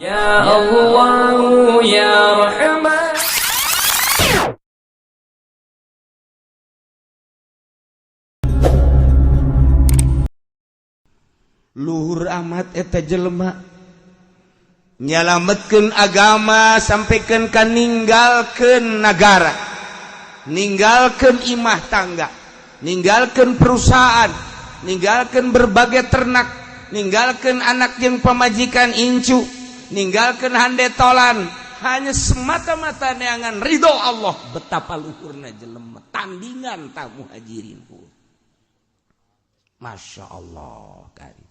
Ya Allah ya Rahman. Luhur amat eta jelema nyalametkeun agama sampaikan ka ninggalkeun nagara, ninggalkeun imah tangga, ninggalkeun perusahaan, ninggalkeun berbagai ternak, ninggalkeun anak jeung pamajikan incu, ninggalkeun handetolan, hanya semata-mata neangan ridho Allah. Betapa luhurna jelema tandingan ta muhajirin. Masya Allah karim.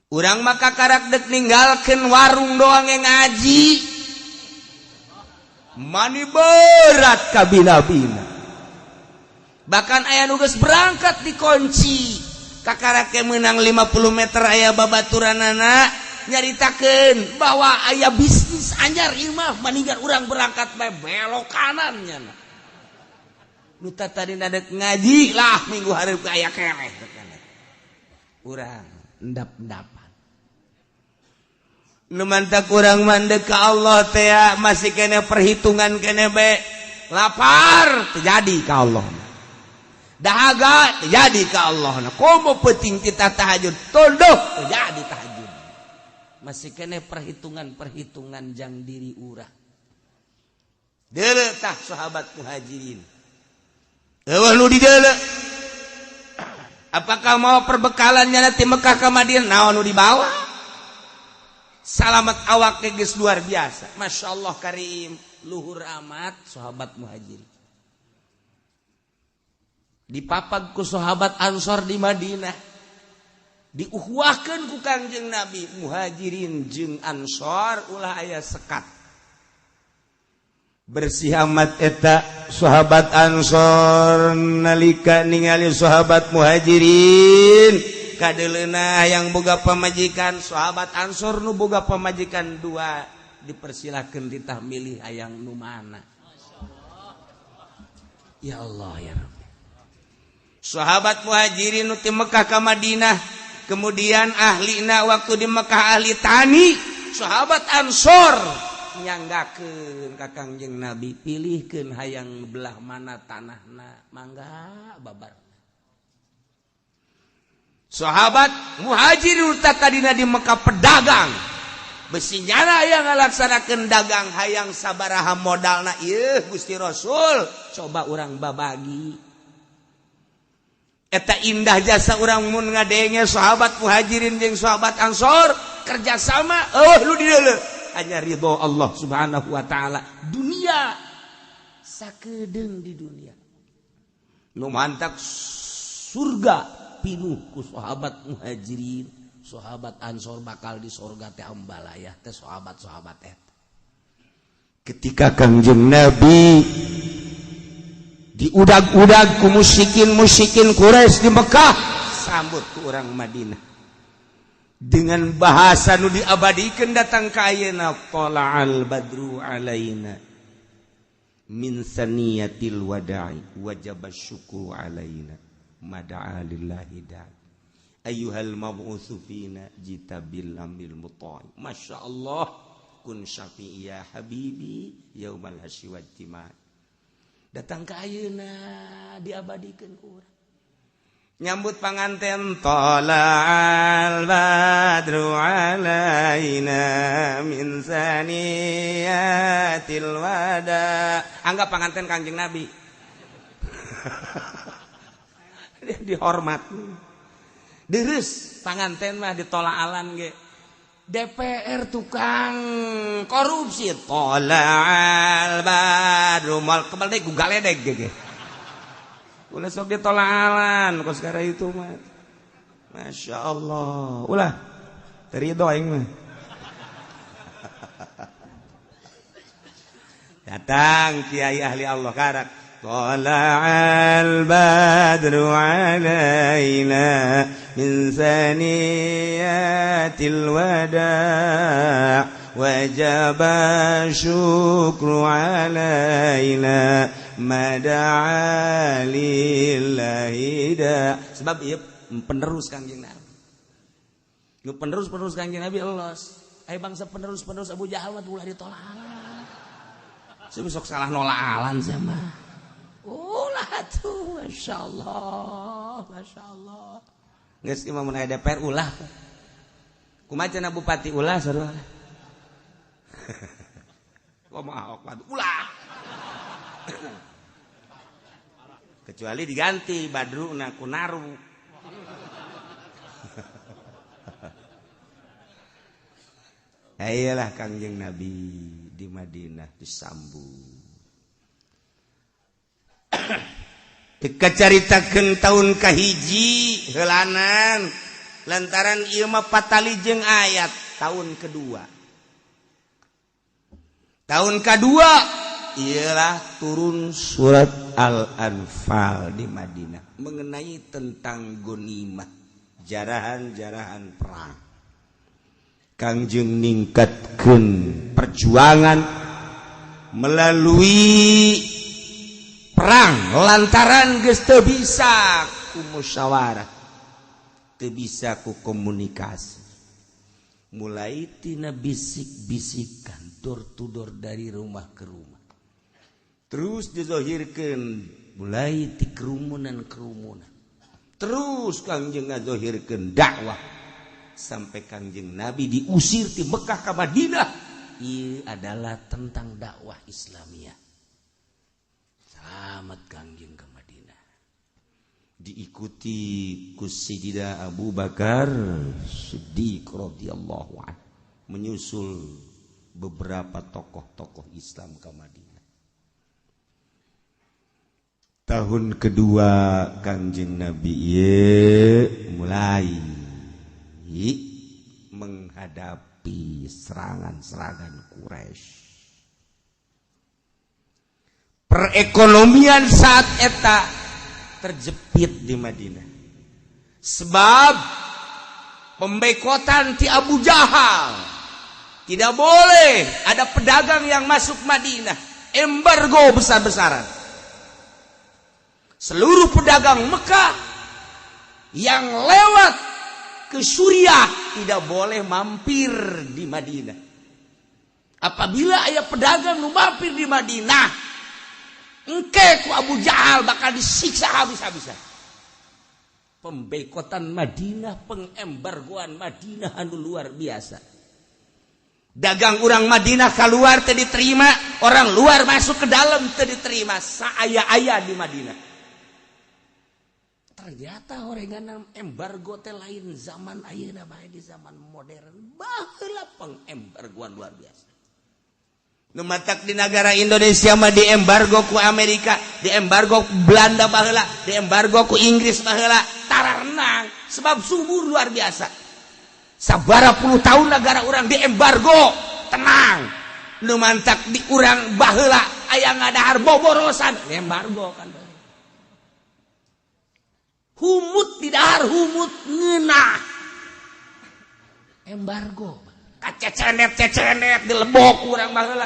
Urang maka karak dek ninggalkeun warung doang yang ngaji mani berat kabina-bina. Bahkan aya nu geus berangkat dikunci kakarake menang 50 meter aya babaturanana nyaritakeun bahwa aya bisnis anyar imah maninggal urang berangkat bae belok kanan nya. Nu tadi nadek ngaji lah minggu hareup aya keneh urang endap-endapan. Nu mantak kurang mandek ka Allah teh masih kene perhitungan kene be. Lapar terjadi ka Allah, dahaga terjadi ka Allah, komo penting kita tahajud tunduk terjadi tahajud, masih kene perhitungan-perhitungan jang diri urang. Deuleu tah sahabat muhajirin, eueuh nu di deuleu. Apakah mau perbekalannya nanti Mekah ke Madinah naon nu dibawa? Salamat awak geus luar biasa. Masya Allah karim, luhur amat sahabat muhajir. Dipapag ku sahabat Ansor di Madinah, diuhwahkeun ku Kangjeng Nabi, muhajirin jeung Ansor ulah aya sekat. Bersih amat eta sahabat Ansor nalika ningali sahabat muhajirin kadeleuna yang boga pamajikan. Sahabat Ansor nu boga pamajikan dua dipersilakan ditah milih hayang nu mana. Ya Allah ya Rabbi. Sahabat muhajirin nu ti Mekah ka Madinah, kemudian ahlina waktu di Mekah ahli tani, sahabat Ansor nyanggakeun ka Kangjeng Nabi, pilihkeun hayang belah mana tanahna, mangga babar. Sahabat muhajir tadina di Mekah pedagang, besi nyana yang ngalaksanakeun dagang hayang sabaraha modalna ieu Gusti Rasul coba urang babagi. Eta indah jasa urang mun ngadenge sahabat muhajirin jeung sahabat Ansor kerjasama, eueuh lu di deuleu hanya ridho Allah Subhanahu wa taala. Dunia sakedeung di dunia nu mantak surga pinuh ku sahabat muhajirin, sahabat Ansor bakal di surga teh ambalayah teh sahabat-sahabat eta. Ketika Kangjeng Nabi diudag-udag ku musyrikin-musyrikin Quraisy di Mekah, sambut ku orang Madinah dengan bahasa nu diabadikan datang ka ayeuna, tala'al badru alaina min saniyatil wada'i wajib syukru alaina mada'a lillahi da'i ayyuhal mab'utsu fina jita bil amril muta'i. Masya Allah, kun syafi'i ya habibi yaumal hasyi wajtima. Datang ka ayeuna diabadikeun ku urang nyambut panganten, tala'al badru alaina min saniyatil wada. Anggap panganten Kangjeng Nabi. Dihormat. Deres panganten mah ditolaalan ge. DPR tukang korupsi tola'al badru mal kebal deui ku galedeg ge. Ulah sok ditolaalan kos sekarang itu mah. Masya Allah. Ulah terido aing mah. Datang kiai ahli Allah karak. Tala'al badru alaina min saniyatil wada' wajib syukru alaina mada'a lillahi da. Sebab ieu penerus Kangjeng Nabi. Nu penerus-penerus Kangjeng Nabi elos. Aya bangsa penerus-penerus Abu Jahal mah ulah ditolak. Saya sok salah nolak sama. Ulah tuh, Masya Allah, Masya Allah. Geus imam mun aya DPR ulah. Kumaha cenah bupati ulah sarua. Kumaha ulah. Kecuali diganti Badruna ku Naru. Ayolah Kangjeng Nabi di Madinah disambut. Dikacaritakeun tahun kahiji heulanan lantaran ieu mah patali jeung ayat tahun kedua. Tahun kedua ialah turun surat Al-Anfal di Madinah mengenai tentang gonimah, jarahan-jarahan perang. Kangjeng ningkatkeun perjuangan melalui perang lantaran geus teu bisa ku musyawarah, teu bisa ku komunikasi. Mulai tina bisik-bisikan door to door dari rumah ke rumah. Terus dizohirkeun mulai ti kerumunan-kerumunan. Terus Kangjeng ngazohirkeun dakwah sampai Kangjeng Nabi diusir di Mekah ke Madinah. Ini adalah tentang dakwah Islamiyah. Selamat Kangjeng ke Madinah. Diikuti ku Sayyidina Abu Bakar Siddiq radhiyallahu anhu, menyusul beberapa tokoh-tokoh Islam ke Madinah. Tahun kedua Kangjeng Nabi mulai menghadapi serangan-serangan Quraisy. Perekonomian saat eta terjepit di Madinah. Sebab pembekotan ti Abu Jahal. Tidak boleh ada pedagang yang masuk Madinah. Embargo besar-besaran. Seluruh pedagang Mekah yang lewat ke Suriah tidak boleh mampir di Madinah. Apabila aya pedagang nu mampir di Madinah, engke ku Abu Jahal bakal disiksa habis-habisan. Pembekotan Madinah, pengembargoan Madinah anu luar biasa. Dagang orang Madinah keluar teu diterima, orang luar masuk ke dalam teu diterima, saaya-aya di Madinah. Ternyata orengan embargo teh lain zaman ayeuna bae, di zaman modern baheula pengembargoan luar biasa. Nu matak di negara Indonesia mah diembargo ku Amerika, diembargo ku Belanda baheula, diembargo ku Inggris baheula, tararenang sebab subur luar biasa. Sabara puluh tahun negara urang diembargo, tenang. Nu mantak di urang baheula aya ngadahar boborosan, embargo kan. Humut di dahar humut ngeunah. Embargo. Kacecenet-cecenet dilebok urang baheula.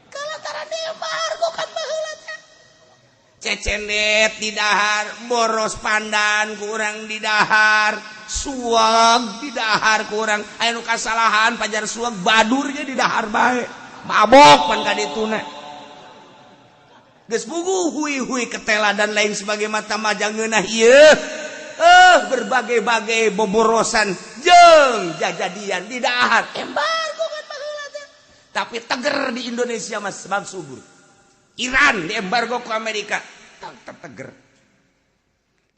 Kalantara embargo kan baheula teh. Cecenet di dahar, boros pandan kurang di dahar, suag di dahar kurang. Aya nu kasalahan pajar suag badurnya di dahar bae. Mabok pan ka dituna. Geus puguh hui-hui ketela dan lain sebagai mata majang ngeunah ieu. Berbagai-bagai boborosan jeung jajadian di dahar. Embargo kan baheula teh. Tapi teger di Indonesia mah sebab subur. Iran diembargo ku Amerika, tetap teger.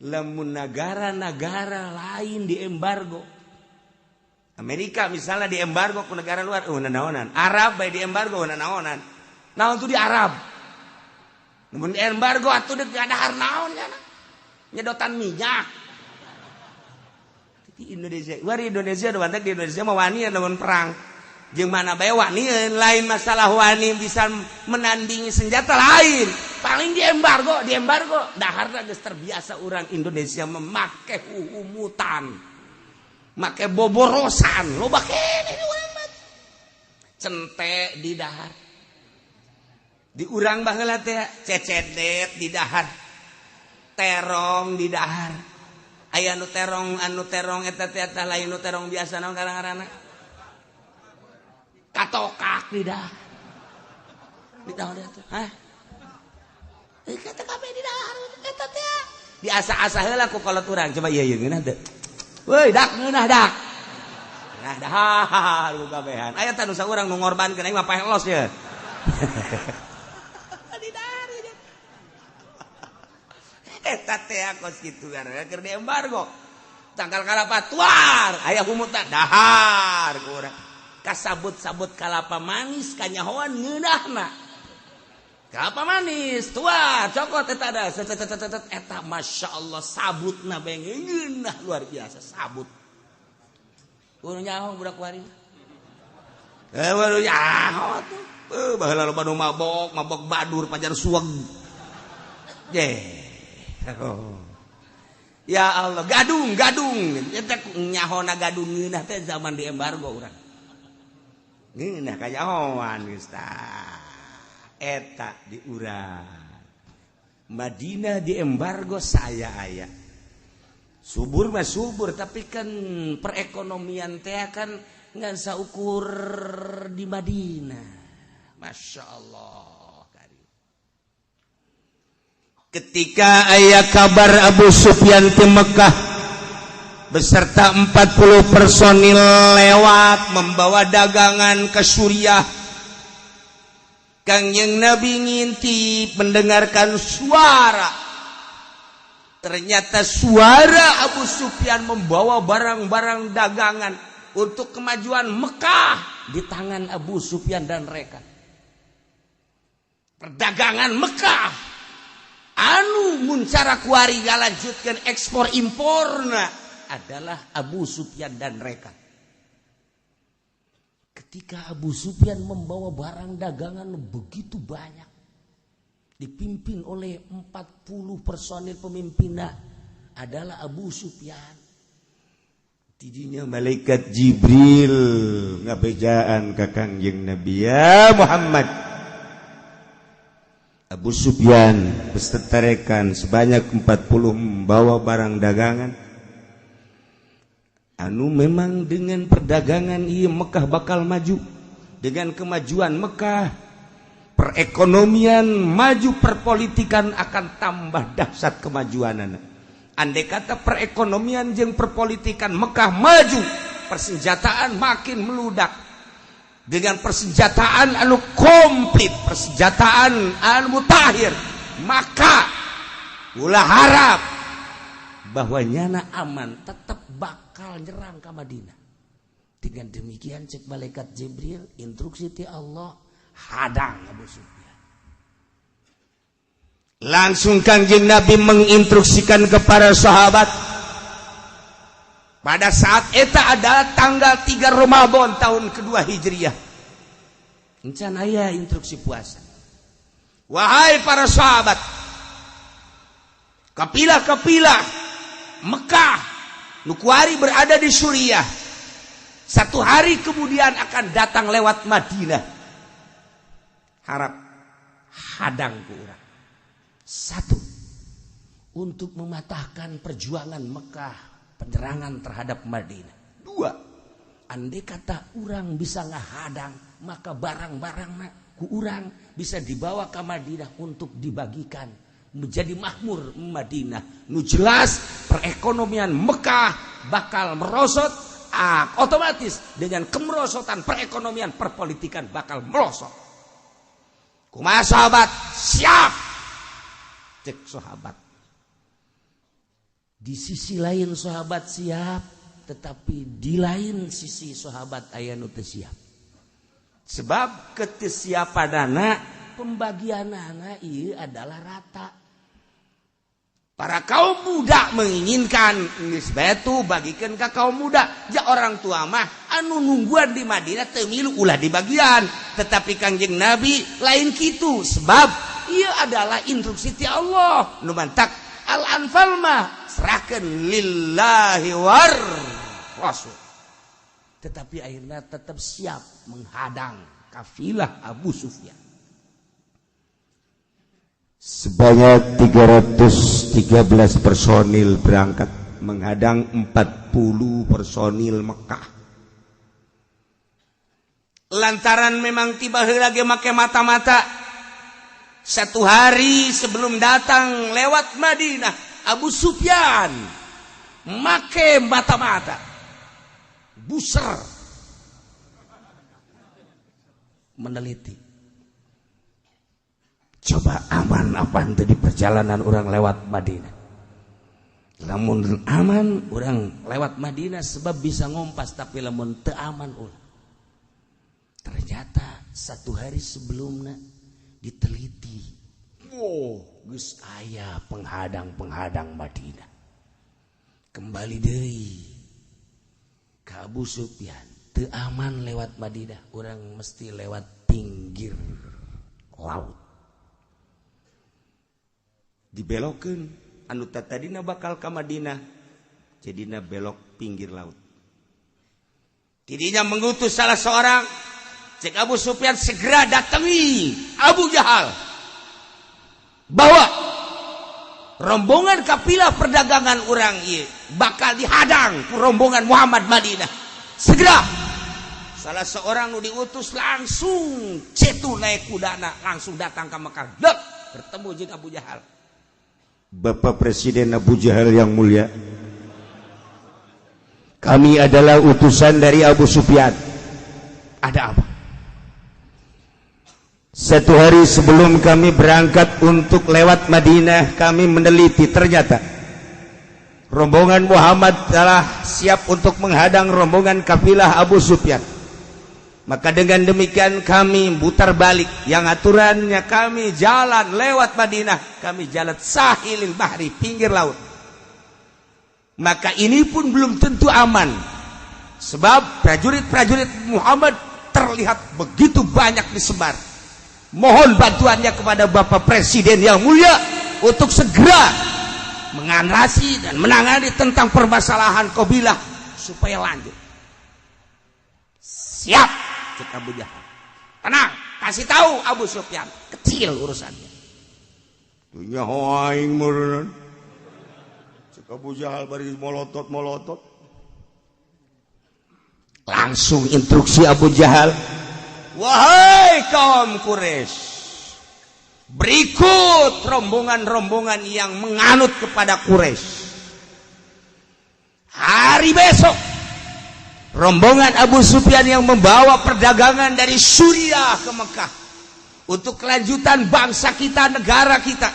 Lamun negara-negara lain diembargo, Amerika misalnya diembargo ku negara luar, naonan. Arab bae diembargo, naonan. Naon tuh di Arab? Mun embargo atuh deuk ngadahar naon nya? Nyedotan minyak. Di Indonesia, wari Indonesia nu di Indonesia mah wani lamun perang. Jeung mana bae wani, lain masalah wani bisa menandingi senjata lain. Paling diembargo, diembargo. Daharna geus terbiasa orang Indonesia memakai humutan. Make boborosan, loba keneh di urang mah. Cente di dahar. Di urang baheula teh cecedet di dahar. Terong di dahar. Aya nu terong, anu terong eta teh eta lain nu terong biasa naon ngaran-ngaranna? Batokak di dahar. Di dahar teh. Hah? Eh kata kabeh di dahar eta teh. Diasa-asa heula ku kolot urang. Coba ieu ieu ngeunah teu. Woi, dak ngeunah dak. Nah, dahar ku kabehan. Aya tah nu saurang nu ngorbankeun aing mah paeh los ye. Di dahar. Eta teh kos kitu keur di embargo. Tangkal kalapa tuar, aya humutna dahar ku urang. Kasabut-sabut kalapa manis kanyahoan ngeunahna. Kelapa manis tuar, cokot eta da eta Masya Allah sabutna bae ngeunah luar biasa sabut. Kudu nyaho budak kuari. Eh baru nyaho tuh. Baheula loba nu mabok, mabok badur pajar suweg. Ye. Oh. Ya Allah, gadung, gadung. Eta nyahona gadung ngeunah teh zaman di embargo urang. Ngeunah kanyahoan geus tah. Eta di urang. Madinah di embargo saya aya. Subur mah subur, tapi kan perekonomian teh kan ngan saukur di Madinah. Masya Allah. Ketika aya kabar Abu Sufyan di Mekah beserta 40 personil lewat membawa dagangan ke Suriah, Kangjeng Nabi ngintip mendengarkan suara. Ternyata suara Abu Sufyan membawa barang-barang dagangan untuk kemajuan Mekah di tangan Abu Sufyan dan mereka. Perdagangan Mekah anu mun cara kuari ngalanjutkeun ekspor imporna adalah Abu Sufyan dan mereka. Ketika Abu Sufyan membawa barang dagangan begitu banyak, dipimpin oleh 40 personil, pemimpinnya adalah Abu Sufyan. Tidinya malaikat Jibril ngabejaan ka Kangjeng Nabi, "Ya Muhammad, Abu Sufyan beserta rekan sebanyak 40 membawa barang dagangan anu memang dengan perdagangan iya Mekah bakal maju. Dengan kemajuan Mekah, perekonomian maju, perpolitikan akan tambah dahsyat kemajuan. Andai kata perekonomian jeung perpolitikan Mekah maju, persenjataan makin meludak. Dengan persenjataan anu komplit, persenjataan anu mutakhir, maka ulah harap bahwa nyana aman, tetap bakal nyerang ke Madinah." Dengan demikian, cek malaikat Jibril, instruksi ti Allah, hadang Abu Sufyan. Langsung Kangjeng Nabi menginstruksikan kepada sahabat. Pada saat eta adalah tanggal 3 Ramadan tahun kedua Hijriah. Encan aya instruksi puasa. "Wahai para sahabat, kafilah-kafilah Mekah nu kuari berada di Suriah, satu hari kemudian akan datang lewat Madinah. Harap hadang ku urang." Satu, untuk mematahkan perjuangan Mekah, penyerangan terhadap Madinah. Dua, andai kata urang bisa ngahadang, maka barang-barang ku urang bisa dibawa ke Madinah untuk dibagikan menjadi makmur Madinah. Nu jelas perekonomian Mekah bakal merosot, otomatis dengan kemerosotan perekonomian, perpolitikan bakal merosot. Kumaha sahabat? Siap. Cek sahabat. Di sisi lain sahabat siap, tetapi di lain sisi sahabat aya nu teu siap. Sebab ketesiapanana pembagianana ieu adalah rata. Para kaum muda menginginkan geus bae bagikan ke kaum muda. Ja orang tua mah anu nungguan di Madinah teu milu, ulah dibagian. Tetapi Kangjeng Nabi lain kitu, sebab ieu adalah instruksi ti Allah. Nu mantak Al-Anfal mah serahkan lillahi war rasul. Tetapi akhirnya tetap siap menghadang kafilah Abu Sufyan. Sebanyak 313 personil berangkat menghadang 40 personil Mekah. Lantaran memang tiba heula ge make mata-mata. Satu hari sebelum datang lewat Madinah, Abu Sufyan make mata-mata. Buser meneliti. Coba aman apa itu di perjalanan orang lewat Madinah. Lamun aman orang lewat Madinah sebab bisa ngompas, tapi lamun teu aman ulah. Ternyata satu hari sebelumnya diteliti. Wow, geus aya penghadang-penghadang Madinah. Kembali deui ka Abu Sufyan, teu aman lewat Madinah, urang mesti lewat pinggir laut. Dibelokeun anu tadina bakal ka Madinah, jadina belok pinggir laut. Tidinya mengutus salah seorang. Cek Abu Sufyan, segera datangi Abu Jahal, bahwa rombongan kafilah perdagangan orang ieu bakal dihadang ku rombongan Muhammad Madinah. Segera salah seorang nu diutus langsung cetu naik kudana, langsung datang ke Mekah. Dek, bertemu jeung Abu Jahal. Bapak Presiden Abu Jahal yang mulia, kami adalah utusan dari Abu Sufyan. Ada apa? Satu hari sebelum kami berangkat untuk lewat Madinah, kami meneliti, ternyata rombongan Muhammad telah siap untuk menghadang rombongan kafilah Abu Sufyan. Maka dengan demikian kami putar balik. Yang aturannya kami jalan lewat Madinah, kami jalan sahilil bahri, pinggir laut. Maka ini pun belum tentu aman, sebab prajurit-prajurit Muhammad terlihat begitu banyak disebar. Mohon bantuannya kepada Bapak Presiden yang mulia untuk segera mengatasi dan menangani tentang permasalahan kabilah supaya lanjut. Siap, cek Abu Jahal. Tenang, kasih tahu Abu Sufyan, kecil urusannya. Dunya aing meureun. Cek Abu Jahal bari molotot-molotot. Langsung instruksi Abu Jahal, wahai kaum Quraisy, berikut rombongan-rombongan yang menganut kepada Quraisy. Hari besok rombongan Abu Sufyan yang membawa perdagangan dari Suriah ke Mekah untuk kelanjutan bangsa kita, negara kita,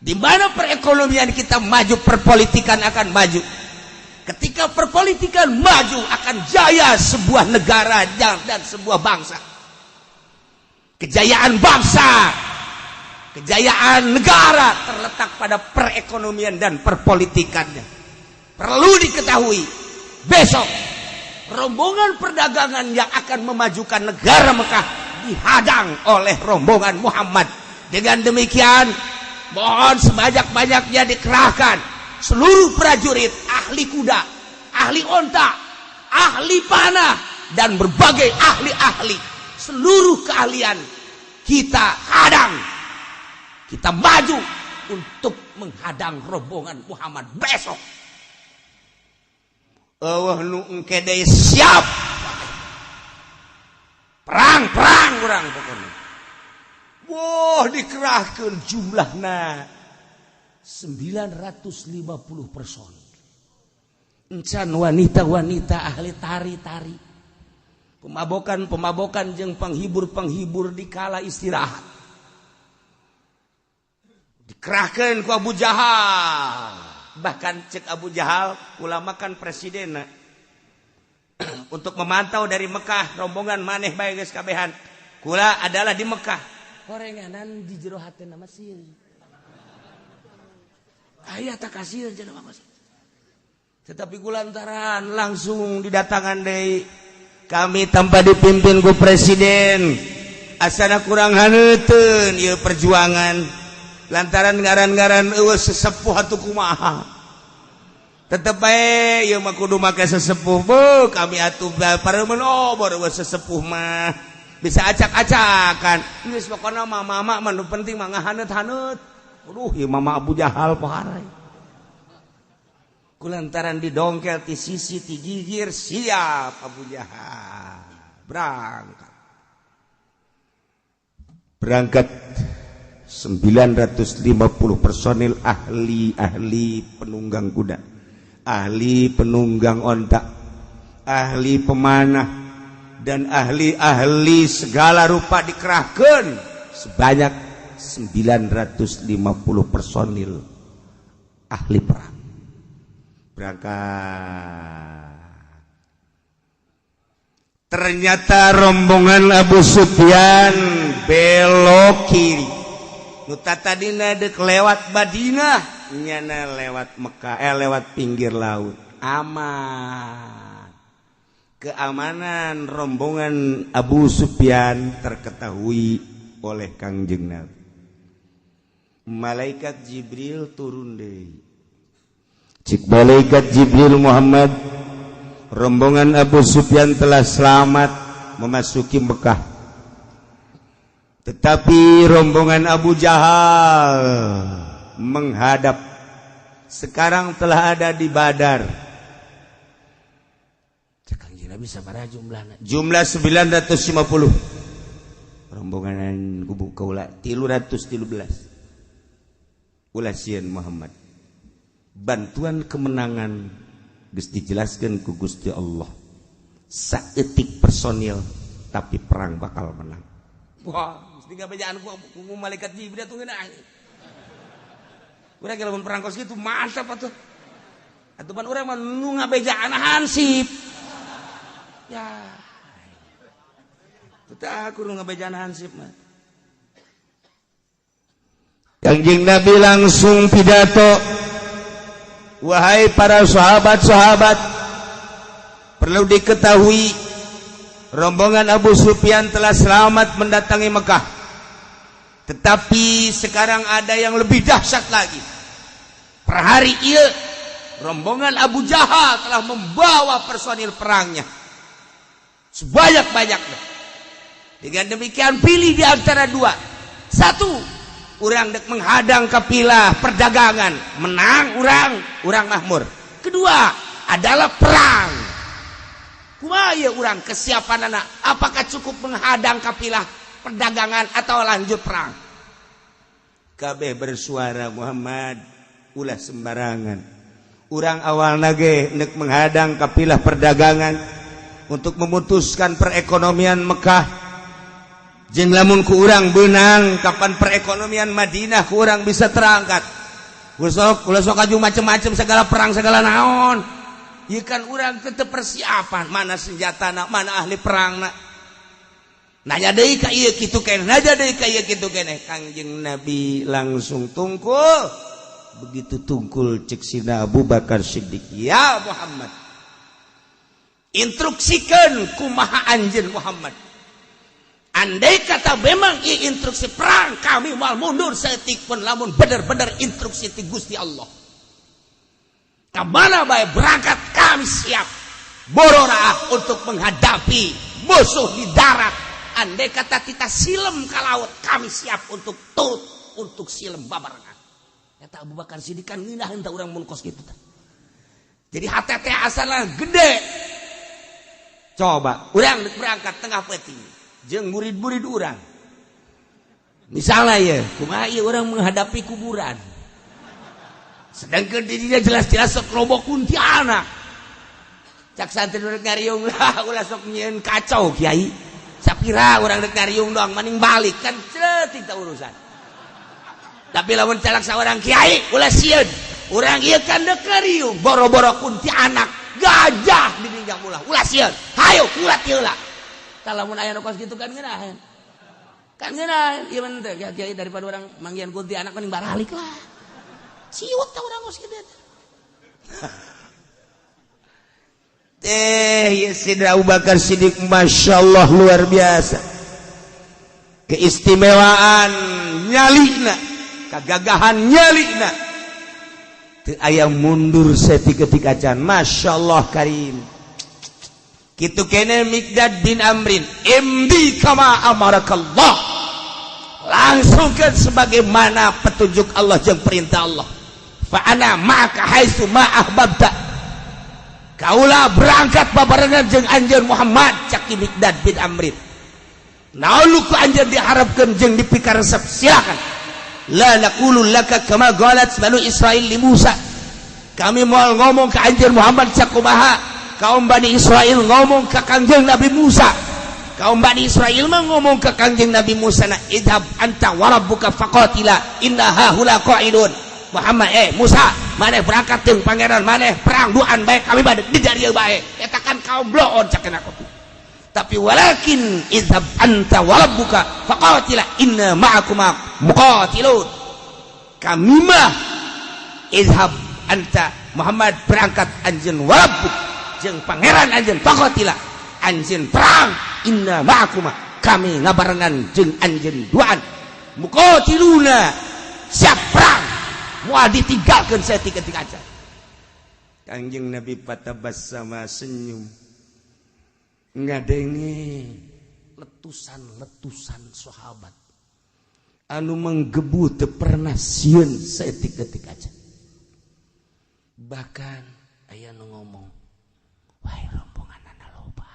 di mana perekonomian kita maju, perpolitikan akan maju. Ketika perpolitikan maju, akan jaya sebuah negara dan sebuah bangsa. Kejayaan bangsa, kejayaan negara terletak pada perekonomian dan perpolitikannya. Perlu diketahui, besok rombongan perdagangan yang akan memajukan negara Mekah dihadang oleh rombongan Muhammad. Dengan demikian, mohon sebanyak-banyaknya dikerahkan seluruh prajurit, ahli kuda, ahli onta, ahli panah, dan berbagai ahli-ahli. Seluruh keahlian kita hadang. Kita maju untuk menghadang rombongan Muhammad besok. Euweuh nu engke deui, siap. Perang-perang urang pokoknya. Wah, dikerahkan jumlahna 950 person. Encan wanita-wanita ahli tari-tari. Pemabokan-pemabokan jeung penghibur-penghibur di kala istirahat. Dikerahkan ku Abu Jahal. Bahkan cek Abu Jahal, ulama kan presiden untuk memantau dari Mekah rombongan maneh bae geus kabehan. Kula adalah di Mekah. Horenganan di jero hatena Mesir. Aya tak kasih cenah mah. Tetapi kulantaran langsung didatangan deui, kami tanpa dipimpin ku presiden asana kurang haneuteun ieu perjuangan, lantaran ngaran-ngaran euweuh sesepuh atuh kumaha, tetep bae ieu mah kudu make sesepuh. Bu kami atuh pareumeun obor, euweuh sesepuh mah bisa acak-acakan. Geus pokona mah mama mah nu penting mah ngahaneut-haneut. Aduh, ieu mama Abu Jahal poharai. Kulantaran didongkel ti sisi ti gigir, siap Abu Jahal. Berangkat. Berangkat 950 personil, ahli-ahli penunggang kuda, ahli penunggang onta, ahli pemanah, dan ahli-ahli segala rupa dikerahkan sebanyak 950 personil ahli perang. Berangkat. Ternyata rombongan Abu Sufyan belok kiri. Nu tadina dek lewat Madinah, nyana lewat Mekah, lewat pinggir laut. Aman. Keamanan rombongan Abu Sufyan terketahui oleh Kangjeng Nabi. Malaikat Jibril turun deh. Cik malaikat Jibril, "Muhammad, rombongan Abu Sufyan telah selamat memasuki Mekah. Tetapi rombongan Abu Jahal menghadap, sekarang telah ada di Badar." Nabi sabaraha jumlahna? Jumlah 950. Rombongan kubu kaula 313. "Ulah sieun, Muhammad. Bantuan kemenangan geus dijelaskan ku Gusti Allah. Saeutik personil, tapi perang bakal menang." Wah, mesti ngabejaan ku malaikat Jibril tuh ngeunah. Urang lamun perang kos kitu mantap atuh. Atuh pan urang mah nu ngabejaan hansip. Ya. Teu aku nu ngabejaan hansip mah. Kangjeng Nabi langsung pidato, "Wahai para sahabat-sahabat, perlu diketahui rombongan Abu Sufyan telah selamat mendatangi Mekah. Tetapi sekarang ada yang lebih dahsyat lagi. Per hari ieu rombongan Abu Jahal telah membawa personil perangnya sebanyak-banyaknya. Dengan demikian, pilih di antara dua. Satu, urang dek menghadang kapilah perdagangan, menang urang, urang makmur. Kedua adalah perang. Kumaha ieu urang kesiapan anak? Apakah cukup menghadang kapilah perdagangan atau lanjut perang?" Kabeh bersuara, "Muhammad, ulah sembarangan. Urang awal nage nek menghadang kapilah perdagangan untuk memutuskan perekonomian Mekah. Jeung lamun ku urang beunang, kapan perekonomian Madinah ku urang bisa terangkat? Ulah sok, ulah sok aju macem-macem segala perang segala naon. Ieu kan urang tetep persiapan, mana senjata na, mana ahli perang na." Nanya deui ka ieu kitu keneh, nanya deui ka ieu kitu keneh. Kangjeng Nabi langsung tungkul. Begitu tungkul, cek sina Abu Bakar Siddiq, "Ya Muhammad, instruksikan kumaha anjeun, Muhammad. Andai kata memang ieu instruksi perang, kami mau mundur saeutik pun lamun bener-bener instruksi ti Gusti Allah. Kemana bae berangkat, kami siap bororaah untuk menghadapi musuh di darat. Andai kata kita silem ke laut, kami siap untuk tut untuk silem babarengan." Kata Abu Bakar Siddiq kan ngeunah entah urang mun kos kitu tah. Jadi hati teh asalna gede. Coba urang berangkat tengah peuting jeung murid-murid urang. Misalnya ya, kumaha ieu urang menghadapi kuburan? Sedangkan dirinya jelas-jelas sok robok kuntilanak. Cak santri rek ngariung lah, "Ulah sok nyieun kacau, Kiai. Sapira urang rek ngariung doang maning balik kan ceutik tah urusan." Tapi lamun calak saurang kiai, "Ulah sieun. Urang ieu kan dek ngariung, boro-boro kuntilanak, gajah dininjak ulah. Ulah sieun. Hayo kulat ieu lah." Tah, lamun aya nu kos kitu kan ngeunaheun. Kan ngeunaheun ieu mah teh, "Ya Kiai, daripada urang manggihan kuntilanak mending baralik lah." Ciut tah urang kos kitu. Teh ya, Sidra Abu Bakar Siddiq, Masya Allah, luar biasa keistimewaan nyalina, kegagahan nyalina. Teu aya mundur saketik acan. Masya Allah karim. Kitu kene Miqdad bin Amrin, "Imdi kama amarakallah." Langsungkan sebagaimana petunjuk Allah jeung perintah Allah. "Fa ana ma'aka haitsu ma ahbabta." Kaula berangkat babarengan jeung anjeun Muhammad, cak Ki Miqdad bin Amrin. Naon ku anjeun diharapkeun jeung dipikaresep? Silakan. La naqulu laka kama qalat Banu Israil li Musa. Kami mau ngomong ke anjeun Muhammad sakumaha kaum Bani Israel ngomong ke Kangjeng Nabi Musa. Kaum Bani Israel mah ngomong ke Kangjeng Nabi Musa na, "Idhab anta wa rabbuka faqatila, inna hahuna qa'idun." Muhammad, eh Musa, maneh berangkat jeung pangeran maneh perang duaan bae, kami bade di dieu bae. Eta kan kaum bloon cak aku. Tapi walakin idhab anta wa rabbuka faqatila, inna ma'akuma muqatilun. Kami mah idhab anta Muhammad, berangkat anjeun, wa rabbuk, jeung pangeran anjeun, faqatila, anjeun perang, inna ma'akuma, kami ngabarengan jeung anjeun duaan, muqatiluna, siap perang, moal ditinggalkeun saeutik-eutik aja. Kanjeng Nabi fatabassama, senyum ngadenge letusan-letusan sahabat anu menggebu, teu pernah sieun saeutik-eutik aja. Bahkan aya nu ngomong, "Wah, rombongan anak loba,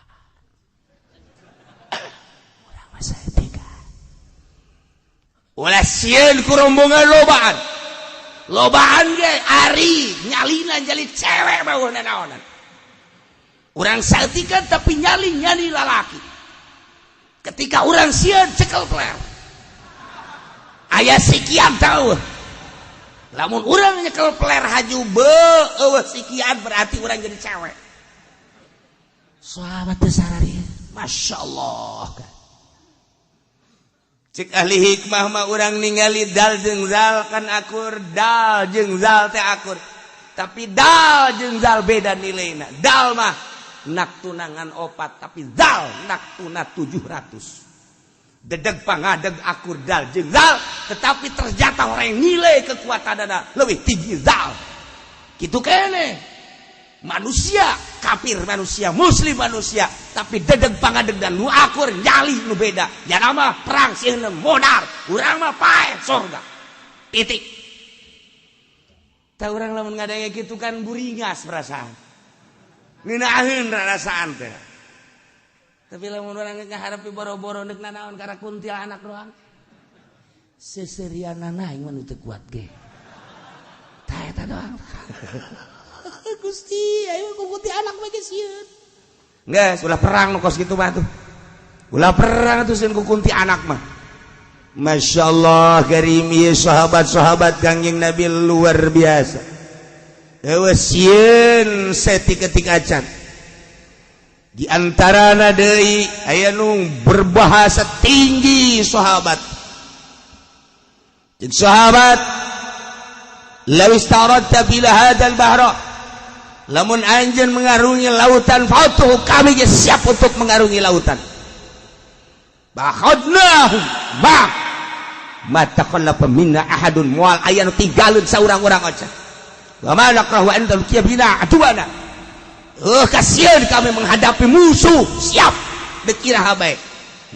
urang mah saeutik." Ulah sieun ku rombongan lobaan. Lobaan ge ari nyalina nyali cewek mah naonan. Urang saeutikan tapi nyali nyali lalaki. Ketika urang sieun, cekel peler. Aya sikian tahu. Lamun urang nyekel peler haju be eueuh sikian, berarti urang jadi cewek. Sahabat teh sarari. Masya Allah. Cek ahli hikmah mah, urang ningali dal jeung zal kan akur, dal jeung zal teh akur. Tapi dal jeung zal beda nilaina. Dal mah nak tunangan opat, tapi zal nak tuna 700. Dedeg pangadeg akur dal jeung zal, tetapi ternyata orang yang nilai kekuatan dana lebih tinggi zal. Gitu kene. Manusia kafir manusia, muslim manusia, tapi dedeg pangadeg dan nu akur nyali nu beda. Ya nama perang sieun modal, urang mah paeh sorga. Titik. Tah, urang lamun ngadenge kitu kan buringas perasaan. Ngeunaheun rasaan teh. Tapi lamun urang ngaharepi boro-boro neuk nanaon karena kuntilanak doang. Seserianana aing mah nu teu kuat ge. Tah, eta doang. Gusti, ayo ku kuntilanak mah geus sieun. Geus, ulah perang nu kos kitu mah tuh. Ulah perang tuh sieun ku kuntilanak mah. Masya Allah karim, ieu sahabat-sahabat Kangjeng Nabi luar biasa. Eueuh sieun saeutik-eutik acan. Di antarana deui aya nu berbahasa tinggi sahabat. Jeung sahabat, "Law istaradta bila hadzal bahra," lamun anjeun mengarungi lautan fautuhu, kami ge siap untuk mengarungi lautan. Bakhadnahum ma ma takhallafa minna ahadun, moal aya nu tinggalun saurang-urang aja. Wa ma nakrahu an talqiya bina aduana, kasieun kami menghadapi musuh, siap dek iraha bae.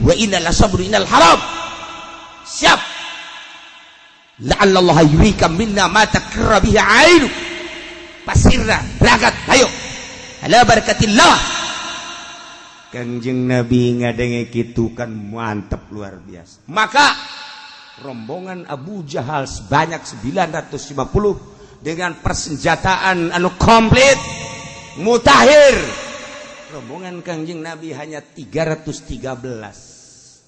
Wa inna la sabru innal haram, siap. La'alla Allah yurika minna ma takarra bihi ainu. Pasirna berangkat, ayo ala barakatillah. Kanjeng Nabi ngadenge kitu kan mantap luar biasa. Maka rombongan Abu Jahal sebanyak 950 dengan persenjataan anu komplit mutakhir, rombongan Kangjeng Nabi hanya 313,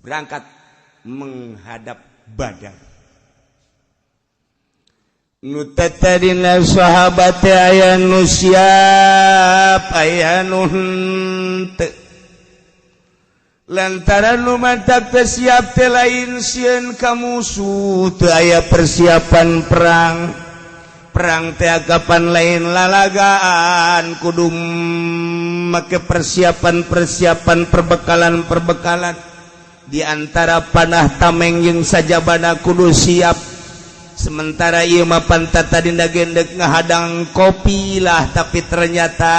berangkat menghadap Badar. Nu tadina sahabat aya nu siap, aya nu henteu. Lantaran nu mantap teu siap teh lain sieun ka musuh, teu aya persiapan perang. Perang teh kapan lain lalagaan, kudu make persiapan-persiapan, perbekalan-perbekalan. Di antara panah, tameng jeung sajabana kudu siap. Sementara ieu mah pantat tadi gendek ngahadang kopi lah, tapi ternyata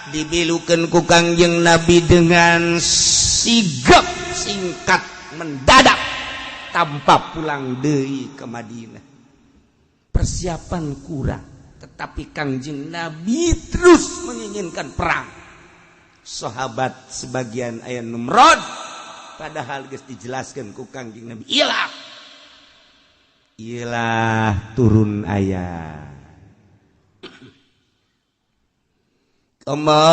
dibilukeun ku Kangjeng Nabi dengan sigap, singkat, mendadak, tanpa pulang deui ke Madinah. Persiapan kurang. Tetapi Kangjeng Nabi terus menginginkan perang. Sahabat sebagian aya numrod, padahal geus dijelaskan ku Kangjeng Nabi. Iyalah, iyalah turun ayat. Kama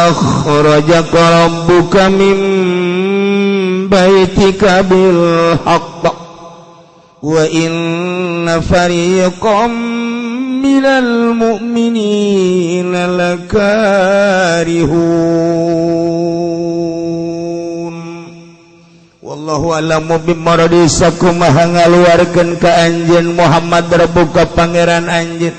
akhrajaka rabbuka min baitika bil haqq wa inna fariqam minal mu'minina lakarihun. Wallahu a'lamu bimaradisakum maha ngaluarkeun ka anjeun Muhammad rabbuka pangeran anjeun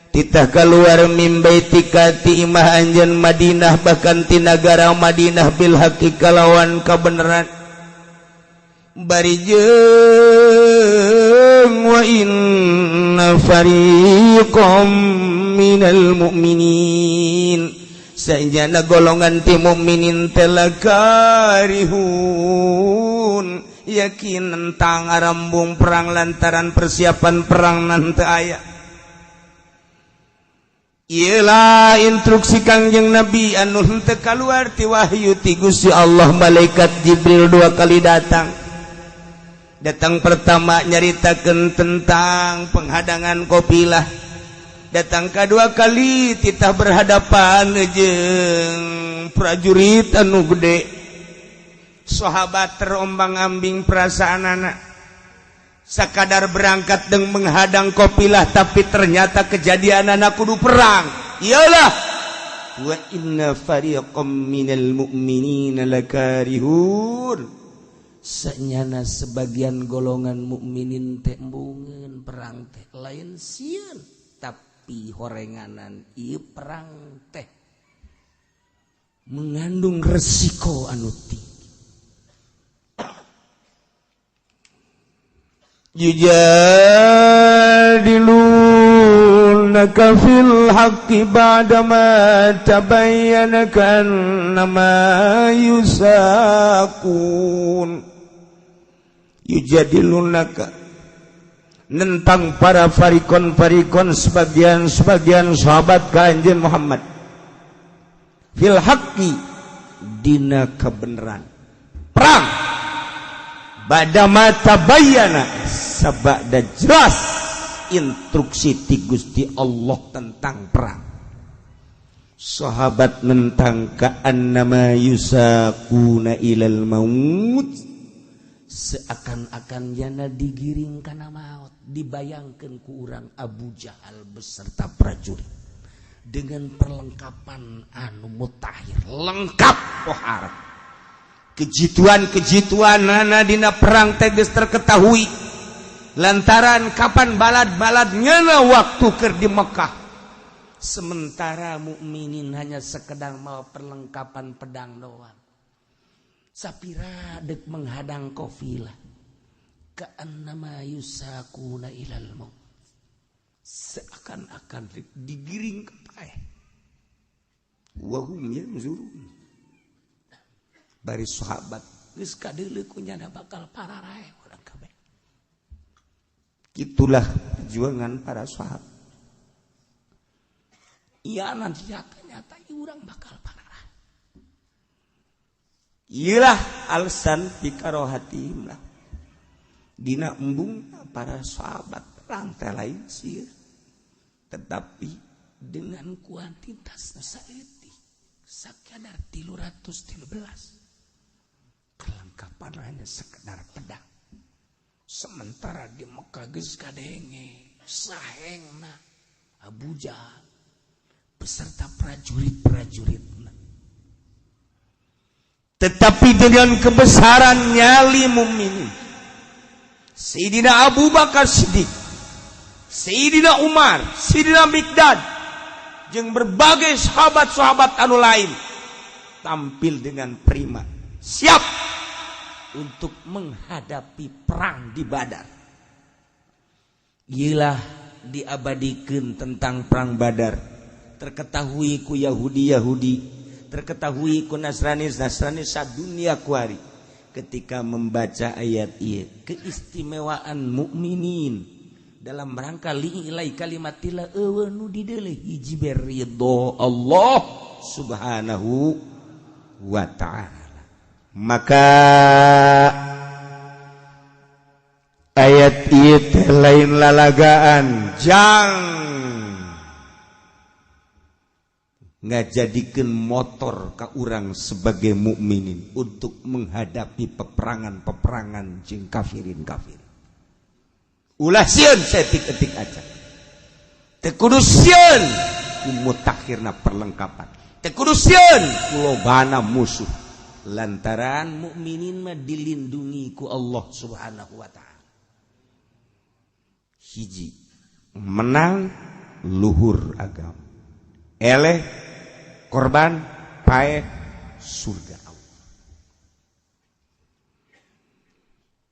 titah keluar min baitika ti imah anjeun Madinah bahkan ti nagara Madinah bil haqqi kalawan kabeneran bari jeung wa inna fariqam minal mu'minin saenjana golongan ti mukminin teh lakarihun yakin tentang arambung perang lantaran persiapan perang nanti aya. Iyalah instruksi Kangjeng Nabi anu henteu kaluar ti wahyu ti Gusti Allah. Malaikat Jibril dua kali datang. Datang pertama nyaritakeun tentang penghadangan kopilah. Datang kedua kali titah berhadapan jeung prajurit anu gede. Sahabat terombang-ambing perasaanana. Sakadar berangkat dan menghadang kopilah, tapi ternyata kejadian anak kudu perang. Iyalah wa inna fariqam minal mu'minina lakarihun. Senyana sebagian golongan mukminin teh embungeun perang teh lain sieun, tapi horenganan ieu perang teh mengandung resiko anu tinggi. Yujadilunaka fil haqqi ba'dama tabayyana ka'annama yusaqun. Yujadilunaka nentang para farikon-farikon sebagian-sebagian sahabat ka anjeun Muhammad fil haqqi dina kebenaran perang ba'dama tabayyana sabada jelas instruksi ti Gusti Allah tentang perang. Sahabat nentang ka'annama yusaquna ilal maut, seakan-akan jana digiring kana maut. Dibayangkeun ku urang Abu Jahal beserta prajurit dengan perlengkapan anu mutakhir lengkap pohara. Kejituan-kejituan nana dina perang teh geus terketahui lantaran kapan balad-balad nyana waktu keur di Mekah. Sementara mukminin hanya sekedar mau perlengkapan pedang doang. Sapira dek menghadang kofilah ka'annama yusaquna ilal maut, seakan-akan digiring ke paeh. Wa hum yanzurun. Bari sahabat geus kadeuleu ku nyana bakal pararae urang kabeh. Itulah perjuangan para sahabat. Iya nanti nyata-nyata urang bakal pararae. Iyalah alasan dikarohatihim lah. Dina embung para sahabat perang teh lain sieun. Tetapi dengan kuantitas nu saeutik sakadar 313 kelengkapan hanya sekedar pedang. Sementara di Mekah geus kadenge sahengna Abu Jahal beserta prajurit-prajuritna. Tetapi dengan kebesaran nyali mukminin, Sayyidina Abu Bakar Siddiq, Sayyidina Umar, Sayyidina Miqdad, jeung berbagai sahabat-sahabat anu lain tampil dengan prima, siap untuk menghadapi perang di Badar. Iyalah diabadikan tentang perang Badar. Terketahui ku Yahudi-Yahudi, terketahui ku Nasrani-Nasrani sadunia kuari. Ketika membaca ayat ieu, keistimewaan mukminin Dalam rangka li'ilai kalimatillah, euweuh nu dideuleu, hiji be, ridho Allah Subhanahu wa Ta'ala. Maka ayat ieu teh lain lalagaan jang ngajadikeun motor ka urang sebagai mukminin untuk menghadapi peperangan-peperangan jeung kafirin kafir. Ulah sieun saeutik-eutik aja, teu kudu sieun ku mutakhirna perlengkapan, teu kudu sieun ku lobana musuh, lantaran mukminin mah dilindungi ku Allah Subhanahu wa Ta'ala. Hiji, menang luhur agama, eleh korban, paeh surga Allah.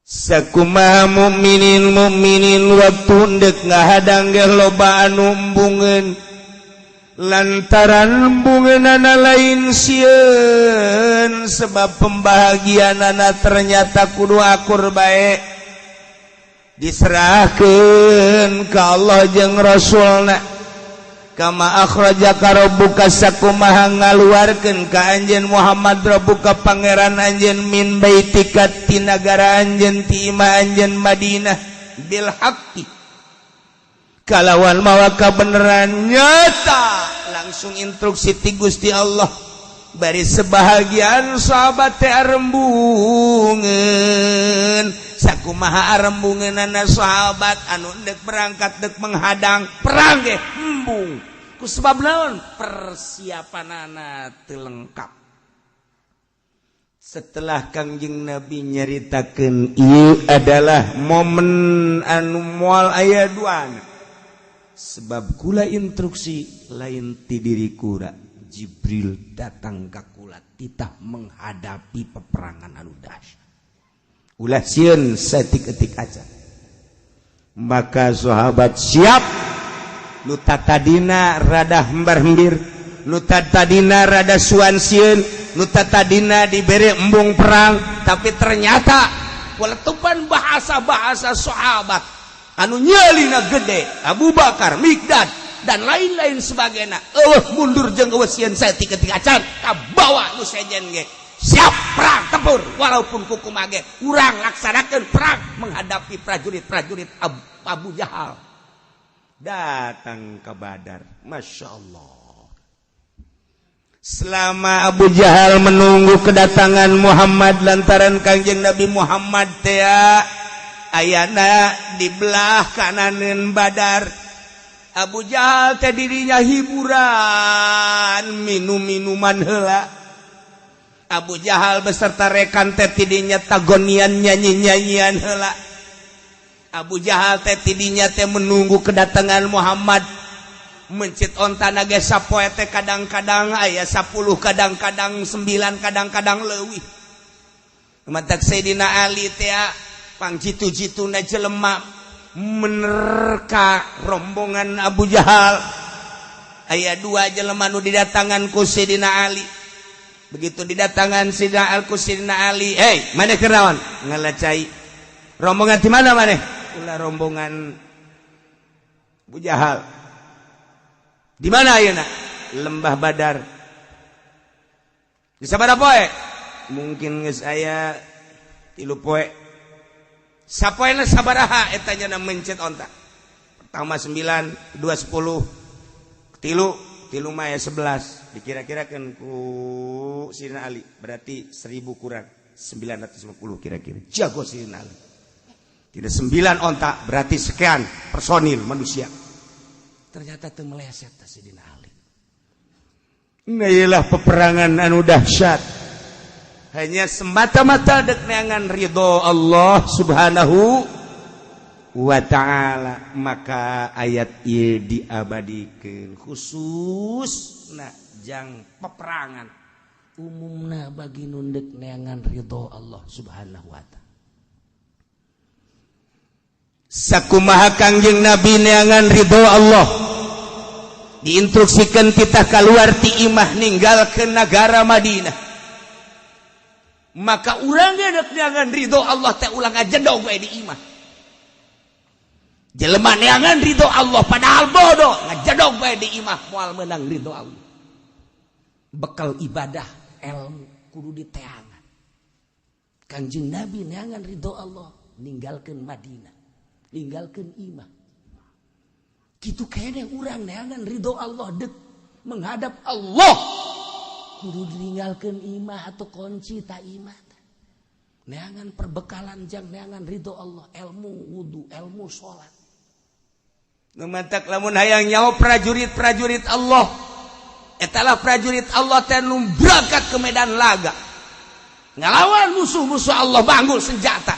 Sakumaha mukminin mukminin waktu ndek ngahadang ge loba anu embungeun, lantaran embungeunana lain sieun, sebab pembahagianana ternyata kudu akur bae, diserahkeun ka Allah jeung Rasulna. Kama akhrajaka rabbuka, sakumaha ngaluarkeun ka anjeun Muhammad, rabbuka pangeran anjeun, min baitika ti nagara anjeun, ti imah anjeun Madinah, bil haqqi kalawan mawa kabeneran nyata. Langsung instruksi ti Gusti Allah, bari sebahagian sahabat teh arembungeun. Sakumaha arembungeunana sahabat anu dek berangkat, dek menghadang perang ge embung, ku sebab naon? Persiapanana teu lengkap. Setelah Kangjeng Nabi nyaritakeun, ieu adalah momen anu moal aya duana, sebab kula instruksi lain ti diri kula, Jibril datang ka kula titah menghadapi peperangan anu dahsyat, ulah sieun saeutik-eutik aja. Maka sahabat siap. Nu tadina rada hembar-hembir, nu tadina rada suan sieun, nu tadina dibere embung perang, tapi ternyata letupan bahasa-bahasa sahabat anu nyelina gede, Abu Bakar, Mikdad, dan lain-lain sebagainya, euweuh mundur jeung euweuh sieun saeutik-eutik acan. Kabawa nu sejen ge siap perang tempur, walaupun kukumaha ge urang laksanakeun perang menghadapi prajurit-prajurit Abu Jahal. Datang ke Badar, Masya Allah. Selama Abu Jahal menunggu kedatangan Muhammad, lantaran Kangjeng Nabi Muhammad teh ayana di belah kananeun Badar, Abu Jahal teh dirinya hiburan, minum minuman heula. Abu Jahal beserta rekan teh tidinya tagonian, nyanyi-nyanyian heula. Abu Jahal teh tidinya teh menunggu kedatangan Muhammad, mencit onta ge sapoe teh kadang-kadang aya 10, kadang-kadang 9, kadang-kadang leuwih. Matak Sayyidina Ali teh pang jitu-jituna jelema menerka rombongan Abu Jahal. Aya dua jelema nu didatangan ku Sayyidina Ali. Begitu didatangan Sayyidina Al ku Sayyidina Ali, "Hei, maneh keur naon?" "Ngalacai." "Rombongan di mana maneh?" "Ulah rombongan Abu Jahal." "Di mana ayeuna?" "Lembah Badar." "Di sabaraha poe?" "Mungkin geus aya 3 poe." "Sapoena sabaraha eta nya mencet onta?" "Pertama 9, 2 10, tilu, tilu mah ya 11." Dikira-kirakan ku Sayyidina Ali berarti 1000 kurang 950 kira-kira. Jago Sayyidina Ali. Tidak, 9 onta berarti sekian personil manusia. Ternyata itu meleset Sayyidina Ali. Nah, peperangan anu dahsyat hanya semata-mata dek neangan ridho Allah Subhanahu wa Ta'ala. Maka ayat ieu diabadikeun khusus nah jang peperangan, umumna bagi nu ndek neangan ridho Allah Subhanahu wa Ta'ala. Sakumaha Kangjeng Nabi neangan ridho Allah, diinstruksikan kita keluar ti imah, ninggalkeun negara Madinah, maka urangnya dek neangan ridho Allah teh ulah ngajedog we di imah. Jelema neangan ridho Allah padahal bodoh, ngajedog bae di imah moal meunang ridho Allah. Bekal ibadah ilmu kudu diteangan. Kanjeng Nabi neangan ridho Allah, ninggalkeun Madinah, ninggalkeun imah. Kitu kene urang neangan ridho Allah dek menghadap Allah kudu ditinggalkeun imah atau kunci ta imah. Neangan perbekalan jang neangan ridho Allah, ilmu wudu, ilmu salat. Numantak lamun hayang nyawa prajurit-prajurit Allah, etalah prajurit Allah teh nu berangkat ke medan laga ngalawan musuh-musuh Allah, banggul senjata.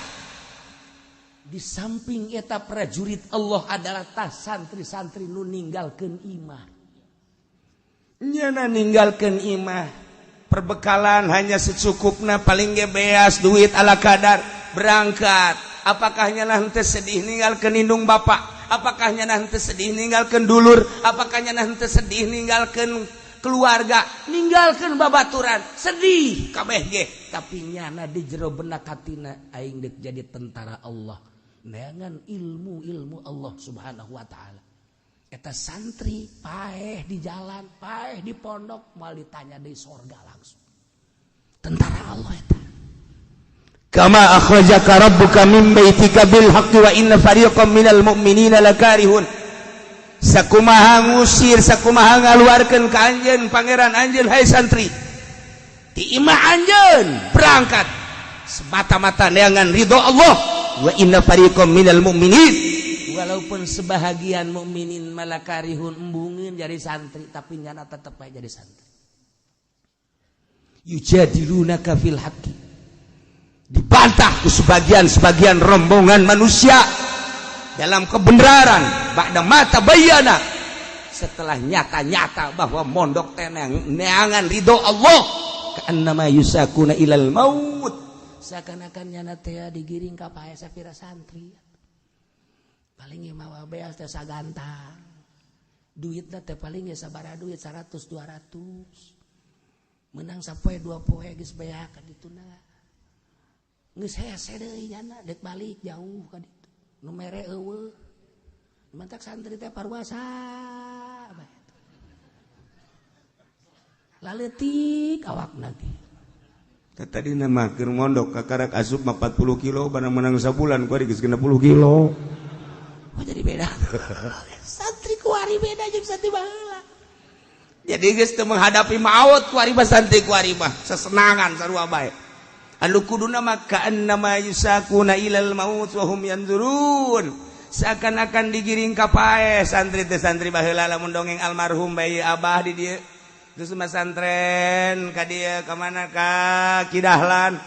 Di samping eta prajurit Allah adalah tas santri-santri nu ninggalkeun imah. Nyana ninggalkeun imah, perbekalan hanya secukupna, paling ge beas duit ala kadar berangkat. Apakah nyana henteu sedih ninggalkeun indung bapak? Apakah nyana henteu sedih ninggalkeun dulur? Apakah nyana henteu sedih ninggalkeun keluarga, ninggalkeun babaturan? Sedih kabeh ge, tapi nyana di jero benak hatina aing deuk jadi tentara Allah, neangan ilmu-ilmu Allah Subhanahu wa taala. Eta santri paeh di jalan, paeh di pondok, moal ditanya di sorga langsung. Tentara Allah eta. Kama akhrajaka rabbuka min baitika bil haqqi wa inna fariqam minal mu'minina lakarihun. Sakumaha ngusir, sakumaha ngaluarkeun ka anjeun pangeran anjeun hai santri. Ti imah anjeun berangkat semata-mata neangan ridho Allah. Wa inna fariqam minal mu'minin, walaupun sebahagian mukminin malakarihun embungin jadi santri, tapi nyana tetep aja jadi santri. Yujadilunaka fil haqqi, dibantah ku sebagian-sebagian rombongan manusia dalam kebenaran ba'da ma tabayyana, setelah nyata-nyata bahwa mondok teh neangan ridho Allah. Ka'annama yusakuna ilal maut, seakan-akan nyana teh digiring ka pae sapira santri paling mawa beas teh sagantang, duitna teh paling ge sabaraha duit 100 200 menang sapoe dua poe geus beak ka dituna geus hese deui nyana dek balik jauh ka ditu nu mere eueuh. Mantak santri teh parwasa bae laleutik awakna ge. Tadi nama keur mondok kakarak asup mah 40 kilo barang menang sabulan kuari geus 60 kilo. Oh jadi beda. Santri kuari beda jeung santri baheula. Jadi geus teu menghadapi maut kuari mah, santri kuari mah sesenangan sarua bae. Anu kuduna mah ka'annama yusakuna ilal maut wa hum yanzurun. Seakan-akan digiring ka paeh santri teh. Santri baheula lamun dongeng almarhum bayi abah di dieu. Terus masantren ka dieu ka mana ka Kidahlan.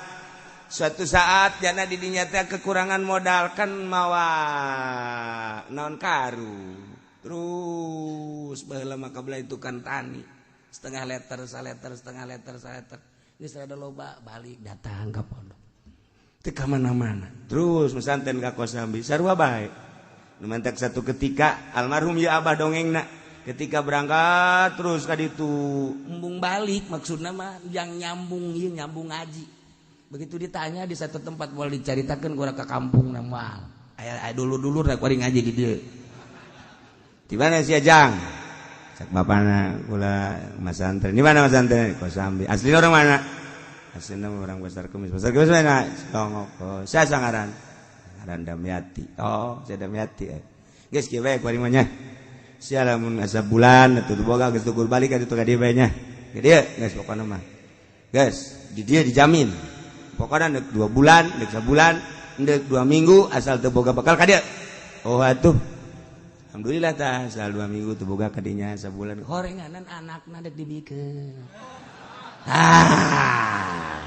Suatu saat jana di dinya teh kekurangan modal kan mawa naon karu. Terus baheula mah kabelah itu kan tani. Setengah liter, saleter, setengah liter, saleter. Geus rada loba balik datang ka pondok. Teu ka mana-mana. Terus mesanten ka Kosambi sarua bae. Nu mantak satu ketika almarhum ya abah dongengna ketika berangkat terus ka ditu embung balik, maksudna mah yang nyambung ieu nyambung ngaji. Begitu ditanya di satu tempat boleh dicaritakeun ku ka kampung na moal. Aya dulu-dulu rek kuari ngaji di dieu. Di mana sih Jang? Cak bapana kula masantren. Di mana masantren? Kosambi. Asli orang mana? Aslinya orang Pasar Kemis. Pasar Kemis mana? Songok. Oh, saya sangaran. Ngaran Damiati. Oh, saya Damiati. Geus kieu bae kuari mah nya. Sia lamun asa bulan atuh boga geus tukur balik ka ditu ka dieu bae nya. Ka dieu geus pokona mah. Geus, di dieu dijamin. Pokona deuk 2 bulan, deuk sabulan, deuk 2 minggu asal teu boga bekal ka dieu. Oh atuh. Alhamdulillah tah asal 2 minggu teu boga ka dinya sabulan. Horenganan anakna deuk dibikeun. Ah.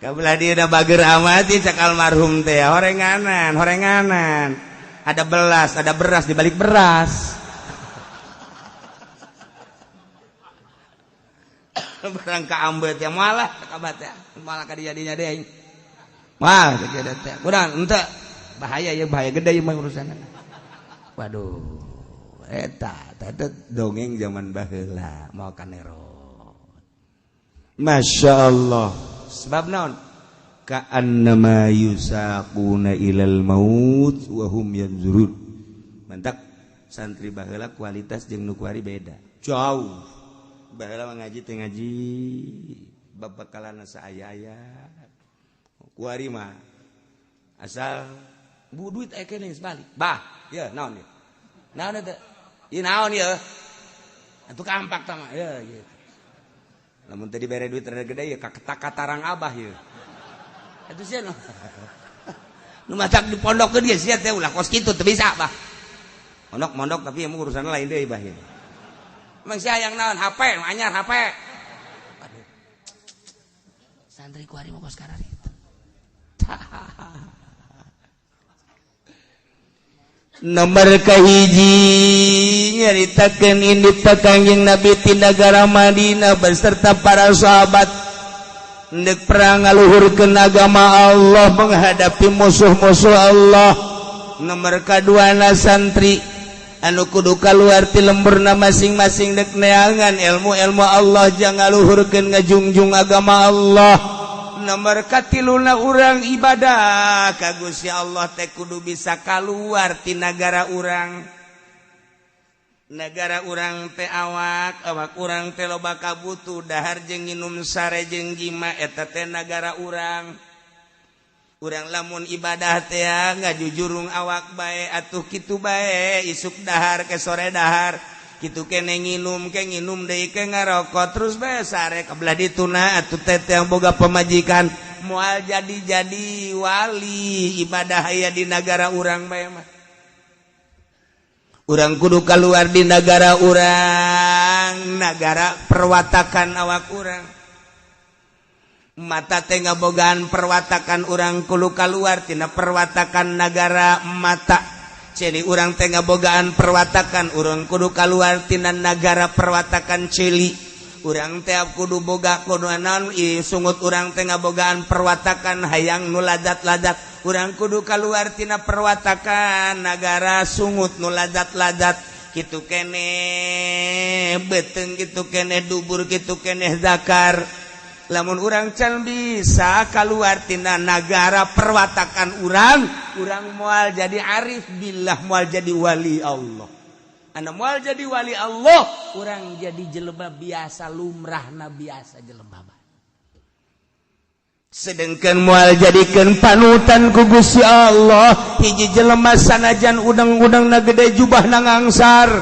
Kabelah dia udah bager amat cak almarhum teh horenganan, horenganan. Ada belas, ada beras di balik beras. Barang ka ambet ya malah kabat ya. Malah ka dijadinya deui. Wah, kejadian teh. Kurang henteu bahaya ya, bahaya gede ieu mah urusanna. Waduh, eta teh dongeng zaman baheula mau kanero. Masya Allah. Sebab naon? Ka'annama yusaquna ilal maut wa hum yanzurun. Mantap santri baheula kualitas jeung nu kuari beda. Jauh. Baheula mah ngaji teh ngaji babakalana saaya-aya. Kuari mah asal bu duit aya keneh geus balik. Bah, ye naon ye? Naon eta? Ieu naon ye? Atuh kampak tah mah ye gitu. Lamun teu dibere duit rada gede ye kaketak katarang abah ye. Atuh sia nu. Nu matak di pondok ge sia teh ulah kos kitu teu bisa bah. Mondok-mondok tapi emang urusan lain deui bah ye. Emang sia hayang naon HP, anyar HP. Aduh. Santri kuari mah kos kararitu. Nomor kahiji nyaritakeun indit Kangjeng Nabi ti nagara Madinah beserta para sahabat ndek perang ngaluhurkeun agama Allah menghadapi musuh-musuh Allah. Nomor kaduana santri anu kudu kaluar ti lemburna masing-masing dek neangan ilmu-ilmu Allah jang ngaluhurkeun ngajungjung agama Allah. Nomor katiluna urang ibadah ka Gusti Allah teh kudu bisa kaluar ti nagara urang. Nagara urang teh awak, awak urang teh loba kabutuh dahar jeung nginum sare jeung jima eta teh nagara urang. Urang lamun ibadah teh ngajujurung awak bae atuh kitu bae isuk dahar ke sore dahar. Kitu kene nginum ke nginum deui ke ngarokok terus bae sare kabelah dituna atuh teh yang boga pamajikan moal jadi-jadi wali ibadah aya di nagara urang bae mah. Urang kudu keluar di nagara urang, nagara perwatakan awak urang. Mata teh ngabogaan perwatakan urang kudu keluar tina perwatakan nagara mata. Celi urang teh ngabogaan perwatakan urang kudu keluar tina nagara perwatakan celi. Urang teh kudu boga kudu naon sungut urang teh ngabogaan perwatakan hayang nu ladat-ladat. Urang kudu keluar tina perwatakan nagara sungut nu ladat-ladat. Kitu keneh beuteung, kitu keneh dubur, kitu keneh zakar. Lamun urang can bisa keluar tina nagara perwatakan urang, urang moal jadi arif billah, moal jadi wali Allah. Anu moal jadi wali Allah, urang jadi jelema biasa lumrahna biasa jelema. Sedangkan moal jadikeun panutan ku Gusti Allah, hiji jelema sanajan udang-udangna gede jubahna ngangsar,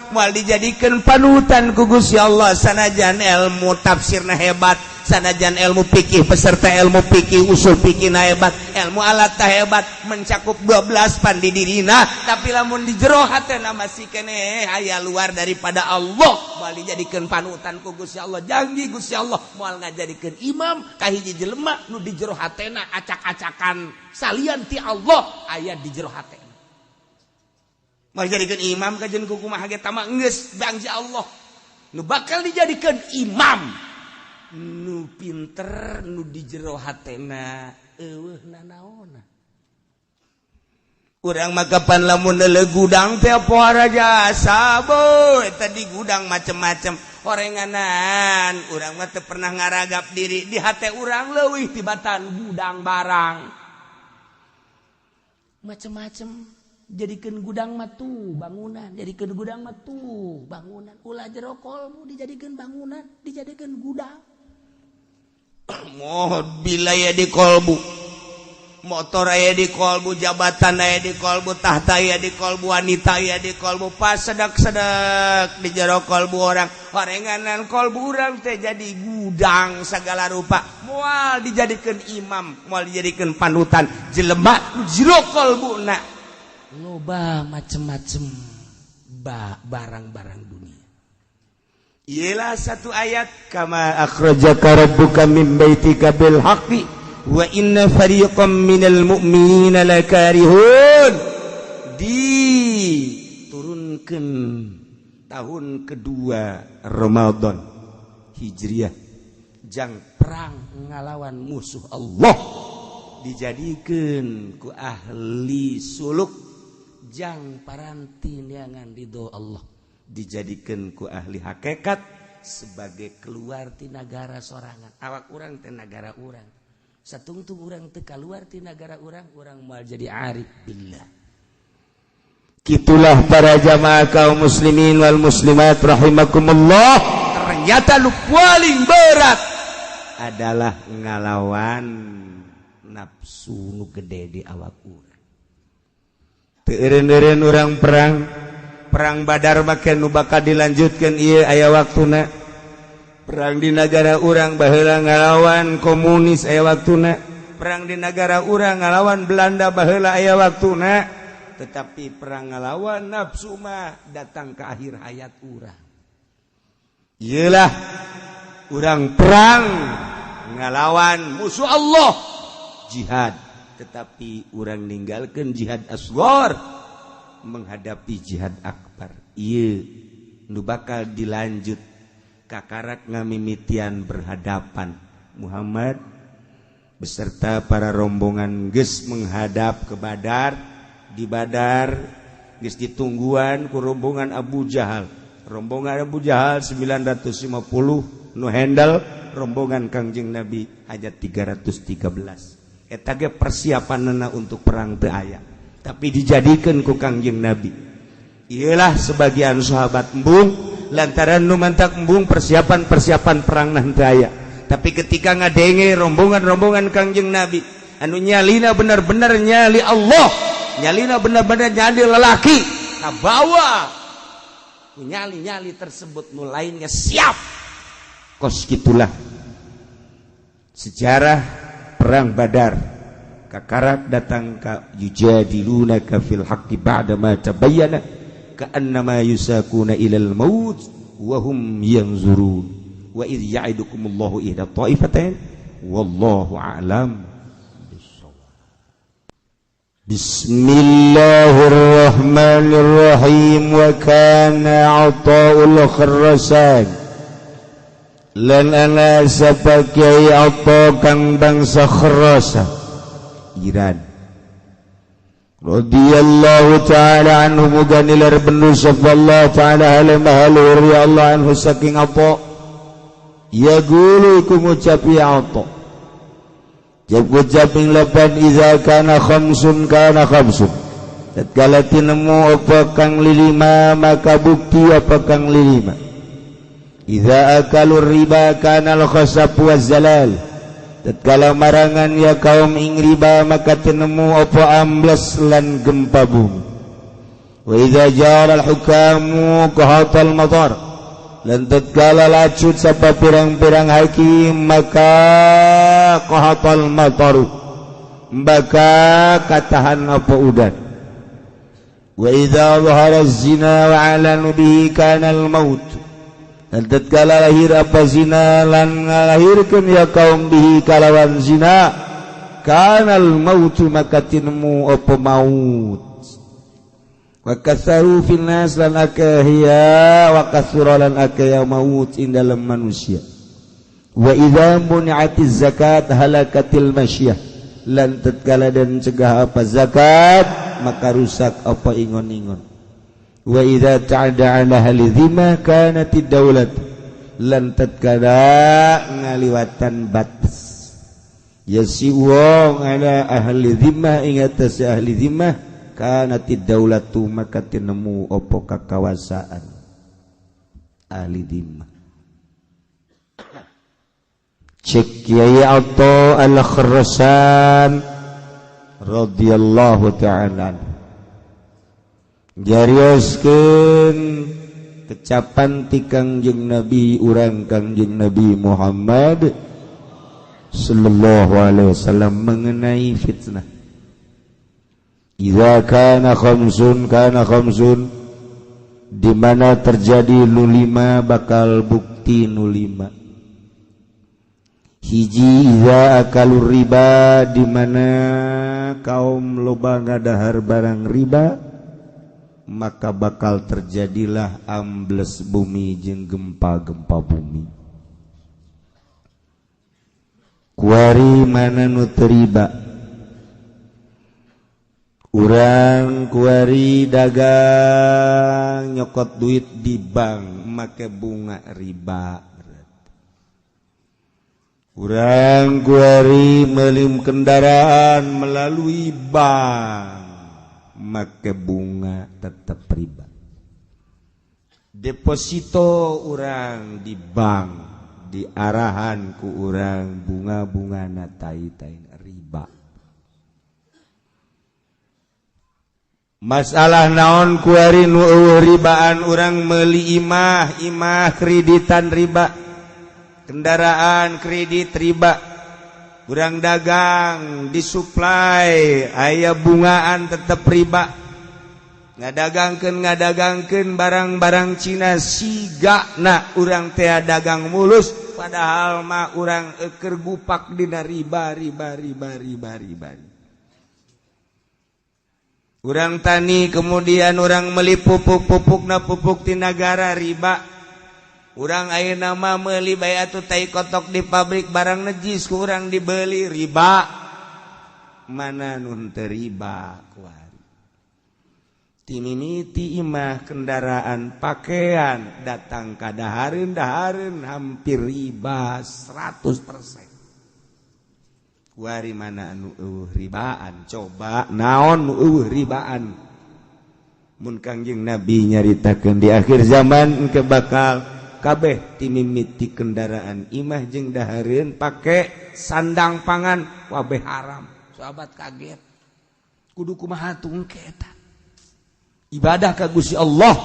moal dijadikeun panutan ku Gusti Allah sanajan ilmu tafsirna hebat, sanajan ilmu fikih peserta ilmu fikih usul fikih na hebat, ilmu alat ta hebat, mencakup 12 pan di dirina, tapi lamun di jero hatena masih keneh aya luar daripada Allah, moal dijadikeun panutan ku Gusti Allah. Janji Gusti Allah moal ngajadikeun imam ka hiji jelema nu di jero hatena acak-acakan salian ti Allah aya di jero hatena. Moal dijadikeun imam kajeun ku kumaha ge tama geus janji Allah nu bakal dijadikeun imam nu pinter nu di jero hatena eueuh nanaona. Urang mah kapan lamun neuleuh gudang teh poara jasa boy eta di gudang macem-macem orenganan. Urang mah teu pernah ngaragap diri di hate urang leuwih tibatan gudang barang macem-macem. Jadikeun gudang mah tuh bangunan, jadikeun gudang mah tuh bangunan. Ulah jero kolmu dijadikeun bangunan, dijadikeun gudang. Mobil aya di kolbu, motor aya di kolbu, jabatan aya di kolbu, tahta aya di kolbu, wanita aya di kolbu. Pas sedak-sedak di jero kolbu orang, orenganan kolbu urang teh jadi gudang segala rupa. Moal dijadikeun imam, moal dijadikeun panutan jelema jero kolbuna loba macem-macem barang-barang dunia. Ialah satu ayat kama akhrajaka rabbuka min baitika bil haqqi wa inna fariqam minal mu'minina lakarihun. Diturunkeun tahun kedua Ramadan Hijriah jang perang ngalawan musuh Allah, dijadikeun ku ahli suluk jang paranti neangan ridho Allah, dijadikeun ku ahli hakikat sebagai keluar ti nagara sorangan. Awak urang teh nagara urang, satungtung urang teu kaluar ti nagara urang, urang moal jadi arif billah. Gitulah para jamaah kaum muslimin wal muslimat rahimakumullah. Ternyata lu paling berat adalah ngalawan nafsu nu gede di awak urang. Teu eureun-eureun urang perang perang Badar make nu bakal dilanjutkan ieu aya waktuna. Perang di negara urang baheula ngalawan komunis aya waktuna, perang di negara urang ngalawan Belanda baheula aya waktuna, tetapi perang ngalawan nafsu mah datang ke akhir hayat urang. Iyalah urang perang ngalawan musuh Allah, jihad, tetapi urang ninggalkan jihad asghar menghadapi jihad akbar. Iya, nu bakal dilanjut kakarak ngamimitian berhadapan Muhammad beserta para rombongan geus menghadap ke Badar. Di Badar geus ditungguan ku rombongan Abu Jahal. Rombongan Abu Jahal 950 nu handle, rombongan Kangjeng Nabi hanya 313. Eta ge persiapanna untuk perang teu aya, tapi dijadikan ku Kangjeng Nabi. Iyalah, sebagian sahabat embung lantaran nu mantak embung persiapan-persiapan perang nanti aya. Tapi ketika ngadenge rombongan-rombongan Kangjeng Nabi anu nyalina benar-benar nyali Allah, nyalina benar-benar nyali lelaki, kabawa nyali-nyali tersebut, nu lainnya siap. Kos gitulah sejarah perang Badar kakarak datang ka yujadilunaka fil haqqi ba'da ma tabayyana ka'annama yusaquna ilal maut wa hum yanzurun wa idh ya'idukumullahu ihda ta'ifatain wallahu a'lam. Bismillahirrahmanirrahim. Wa kana Athaul Khurasan lan ana sapa Kiai Atha kang bangsa Khurasan, Iran, radhiyallahu ta'ala anhu, muga nilar bendu sapa Allah ta'ala halemah luhur ya Allah anhu saking apa ya gulu iku ngucap ya Atha. Jab ngucap ing lapan iza kana khamsun kana khamsun, tatkala tinemu apa kang lilima maka bukti apa kang lilima. Iza akalur riba kana al khasab waz zalal, tatkala marangan ya kaum ing riba maka tinemu apa ambles lan gempa bumi. Wa iza jara al hukamu qahatal madar, lan tatkala lacut sapa pirang-pirang hakim maka qahatal mataru maka katahan apa udan. Wa idza zahara zina wa alanu bihi kana al maut, lan tatkala lahir apa zina lan ngalahirkeun ya kaum bihi kalawan zina kana al maut maka tinemu apa maut. Wa katsaru fil nas lan akhiya wa katsura lan akhiya maut ing dalam manusia. Wa idza muni'atiz zakat halakatil masyiyah, lan tatkala dan cegah apa zakat maka rusak apa ingon-ingon. Wa idza ta'ada ala ahli dhimma kanatid daulat, lan tatkala ngaliwatan batas ya si wong ala ahli dhimmah ing atas ahli dhimmah kanatid daulatu maka tinemu apa kakawasaan ahli dhimmah. Cek Kiai Atha Al-Khurasan radhiyallahu ta'ala jarioskeun kecapan ti Kangjeng Nabi urang Kangjeng Nabi Muhammad sallallahu alaihi wasallam mengenai fitnah. Idza kana khamsun kana khamsun, di mana terjadi nu lima bakal bukti nu lima. Hiji iza akalur riba, di mana kaum loba ngadahar barang riba maka bakal terjadilah ambles bumi jeung gempa-gempa bumi. Kuari mana nu teu riba? Urang kuari dagang nyokot duit di bank make bunga riba. Urang kuari melim kendaraan melalui bank Make bunga tetep riba. Deposito urang di bank diarahan ku urang bunga-bunga na tai-tai riba. Masalah naon kuari nu eueuh ribaan? Urang meuli imah, imah kreditan riba, kendaraan kredit riba, urang dagang disuplai aya bungaan tetep riba, ngadagangkeun barang-barang Cina siga na urang teh dagang mulus, padahal mah urang keur gupak dina riba, riba, riba, riba, riba. Urang tani, kemudian urang meli pupuk, pupuk na pupuk ti nagara riba. Urang ayeuna mah meuli bae atuh tai kotok di pabrik, barang najis ku urang dibeli, riba. Mana nu teu riba kuari? Timimiti imah, kendaraan, pakaian, datang ka dahareun, dahareun hampir riba 100%. Kuari mana anu eueuh ribaan? Coba, naon nu eueuh ribaan? Mun Kangjeng Nabi nyaritakeun di akhir zaman engke bakal kabeh timimiti kendaraan, imah jeung dahareun, pake sandang, pangan, kabeh haram. Sahabat kaget, kudu kumaha tuh engke eta ibadah ka Gusti Allah?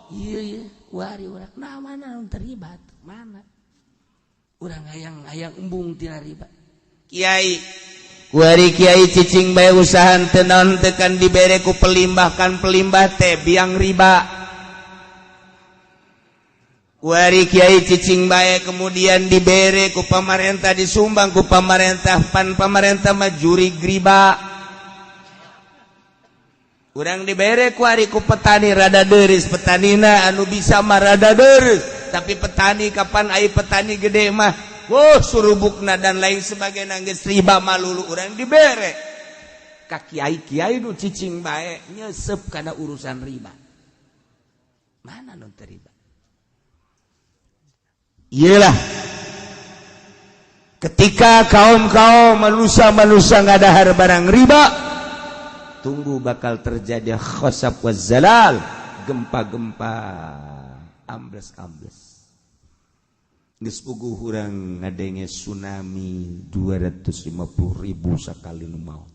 Iya iya, kuari urang nah mana nu terlibat? Mana urang hayang hayang embung tina riba? Kiai kuari, kiai cicing bae, usaha teu naon teu kan dibere ku pelimbah, kan pelimbah teh biang riba. Kuari kiai cicing bae, kemudian dibere ku pamarentah, disumbang ku pamarentah, pan pamarentah mah jurig riba. Urang dibere kuari ku petani, rada deris petanina, anu bisa mah rada deris, tapi petani kapan ai petani gede mah, wow, surubukna dan lain sebagainya geus riba malulu. Urang dibere ka kiai, kiai nu cicing bae nyesep kana urusan riba. Mana nu teu riba? Iyalah, ketika kaum-kaum manusia-manusia ngadahar barang riba, tunggu, bakal terjadi khosab wa zalal, gempa-gempa, ambles-ambles. Geus puguh urang ngadenge tsunami 250 ribu sakali nu maot.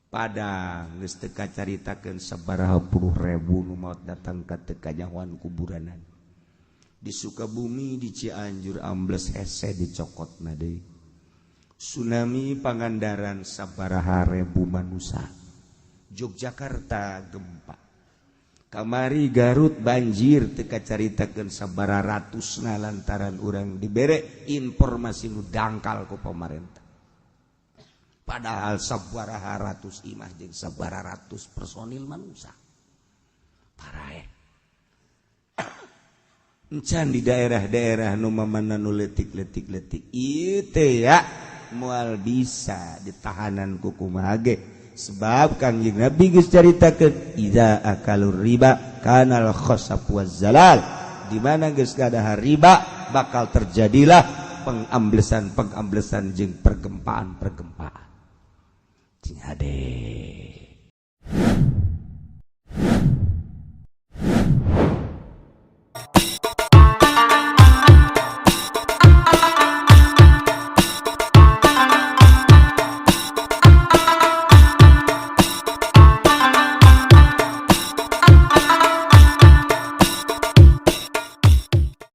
Padang geus teu kacaritakeun sabaraha puluh ribu nu maot, datang ka teu kanyahoan kuburanan. Di Sukabumi, di Cianjur ambles, hese dicokotna deui. Tsunami Pangandaran sabaraha ribu manusia. Yogyakarta gempa. Kamari Garut banjir, teu kacaritakeun sabaraha ratusna lantaran urang dibere informasi nu dangkal ku pemerintah. Padahal sabaraha ratus imah jeung sabaraha ratus personil manusia. Paraeh. Encan di daerah-daerah nu mamana nu leutik-leutik leutik ieu teh ya moal bisa ditahanan ku kumaha ge, sebab Kangjeng Nabi geus caritakeun, idza akalur riba kanal khasab waz zalal. Di mana geus gadahar riba, bakal terjadilah pengamblesan-pengamblesan jeung pergempaan-pergempaan. Cing hade.